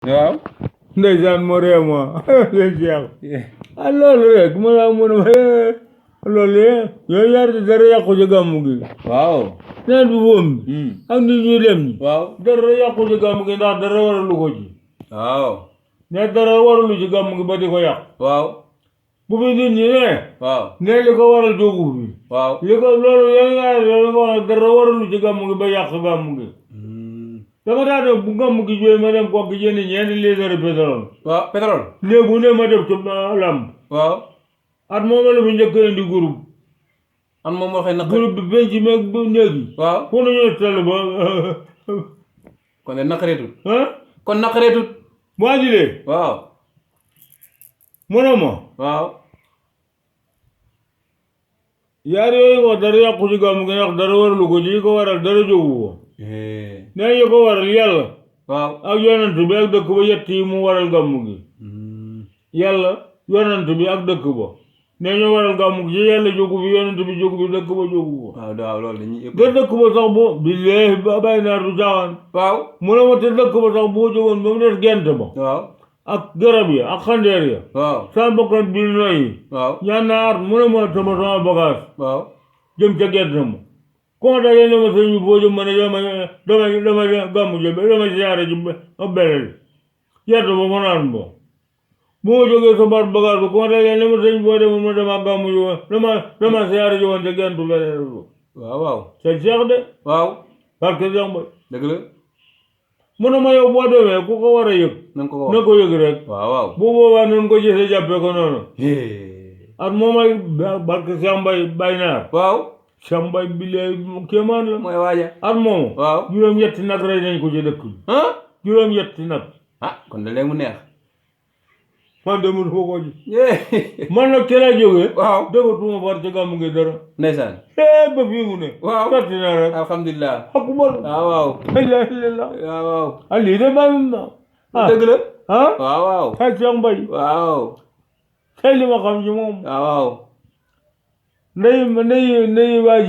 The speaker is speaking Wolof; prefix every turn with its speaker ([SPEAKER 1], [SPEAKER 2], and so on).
[SPEAKER 1] waaw.
[SPEAKER 2] ndeysaan moo réew ma Cheikh
[SPEAKER 1] Eh,
[SPEAKER 2] loolu rek mu ne mu ne ma loolu yooyu yaar dara yàqu ci gàmmu gi
[SPEAKER 1] waaw.
[SPEAKER 2] nawet bi boom bi
[SPEAKER 1] Hmm.
[SPEAKER 2] ak nit ñuy dem ñi
[SPEAKER 1] waaw.
[SPEAKER 2] dara yàqu ci gàmmu gi ndax dara waralu ko ci
[SPEAKER 1] waaw.
[SPEAKER 2] ne dara waralu ci gàmmu gi ba di ko yàq
[SPEAKER 1] waaw.
[SPEAKER 2] bu fi nit ñi ne
[SPEAKER 1] waaw.
[SPEAKER 2] ne li ko waral jógu fi
[SPEAKER 1] waaw.
[SPEAKER 2] li ko loolu yooyu yaar loolu ko wax dara waralu ci gàmmu gi ba yàq gàmmu gi dama daa def bu gàmmu gi jóoy ma dem kooku jënd ñeenti litre pétrole
[SPEAKER 1] waaw pétrole.
[SPEAKER 2] léegi ne ma def ci lamb
[SPEAKER 1] waaw.
[SPEAKER 2] at moom la fi njëkk indi groupe
[SPEAKER 1] an moom moo xëy naq.
[SPEAKER 2] groupe bi penc meeg bu néeg yi
[SPEAKER 1] waaw.
[SPEAKER 2] fu nañoo tell ba
[SPEAKER 1] kon de naqareetut.
[SPEAKER 2] ah
[SPEAKER 1] kon naqareetut.
[SPEAKER 2] waa ji de
[SPEAKER 1] waaw.
[SPEAKER 2] mu ne ma
[SPEAKER 1] waaw.
[SPEAKER 2] yaar yooyu nga dara yàqu ci gàmmu gi ndax dara waralu ko ci yi ko waral dara jógu ko nee yi ko waral yàlla
[SPEAKER 1] waaw.
[SPEAKER 2] ak yonent bi ak dëkk ba yett yi mu waral gàmmu gi yàlla yonent bi ak dëkk ba nee ñu waral gàmmu gi ci yàlla jógu fi yonent bi jógu fi dëkk ba jógu ko
[SPEAKER 1] waaw waaw loolu dañuy yëpp.
[SPEAKER 2] te dëkk ba sax bo billaahi ba bàyyi naa du jaaxaan
[SPEAKER 1] waaw.
[SPEAKER 2] mu ne ma te dëkk ba sax boo jógoon ba mu des gent ba
[SPEAKER 1] waaw.
[SPEAKER 2] ak garab ya ak xandeer ya
[SPEAKER 1] waaw.
[SPEAKER 2] sama bakkan bi noyyi
[SPEAKER 1] waaw.
[SPEAKER 2] ñaan naa mu ne ma sama bagage
[SPEAKER 1] waaw.
[SPEAKER 2] jëm ca gent ma kon daje ne ma sëñ bi boo jëm ma ne dama gàmmu jëm dama siyaare ji ak belel yett ba ma naan bo bu ma jógee sa bar bagage ba kon daje ne ma sëñ boo demoon ma dama gàmmu ji woon dama siyaare ji woon ca gentu belel
[SPEAKER 1] waaw waaw.
[SPEAKER 2] sëñ Cheikh de
[SPEAKER 1] waaw.
[SPEAKER 2] parce que Cheikh Mbaye
[SPEAKER 1] dëgg la.
[SPEAKER 2] mu ne ma yow boo demee ku ko war a yëg
[SPEAKER 1] na nga ko wax.
[SPEAKER 2] na ko yëg rek
[SPEAKER 1] waaw waaw.
[SPEAKER 2] bu boobaa noonu ko gisee jàppee ko noonu
[SPEAKER 1] Hee.
[SPEAKER 2] at moom ay barke Cheikh Mbaye bay naar
[SPEAKER 1] waaw.
[SPEAKER 2] Cheikh Mbaye billaay kéemaan la
[SPEAKER 1] mooy waaja.
[SPEAKER 2] at moom
[SPEAKER 1] waaw.
[SPEAKER 2] juróom-ñetti nag rey nañ ko ci dëkk bi
[SPEAKER 1] ah.
[SPEAKER 2] juróom-ñetti nag
[SPEAKER 1] ah kon de léegi mu neex.
[SPEAKER 2] man demul foo ko ji
[SPEAKER 1] yee.
[SPEAKER 2] man nag ca laa jógee
[SPEAKER 1] waaw.
[SPEAKER 2] defatuma far ci gàmmu gi dara
[SPEAKER 1] ndeysaan.
[SPEAKER 2] ba fii mu ne
[SPEAKER 1] waaw.
[SPEAKER 2] sotti na rek
[SPEAKER 1] alhamdulilah.
[SPEAKER 2] akubar
[SPEAKER 1] waaw waaw.
[SPEAKER 2] la ilaha illallah
[SPEAKER 1] waaw waaw.
[SPEAKER 2] ah lii de bàyyi na
[SPEAKER 1] dëgg la.
[SPEAKER 2] ah
[SPEAKER 1] waaw waaw.
[SPEAKER 2] ay Cheikh Mbaye
[SPEAKER 1] waaw.
[SPEAKER 2] tey li ma xam ci moom
[SPEAKER 1] waaw waaw.
[SPEAKER 2] ndey waa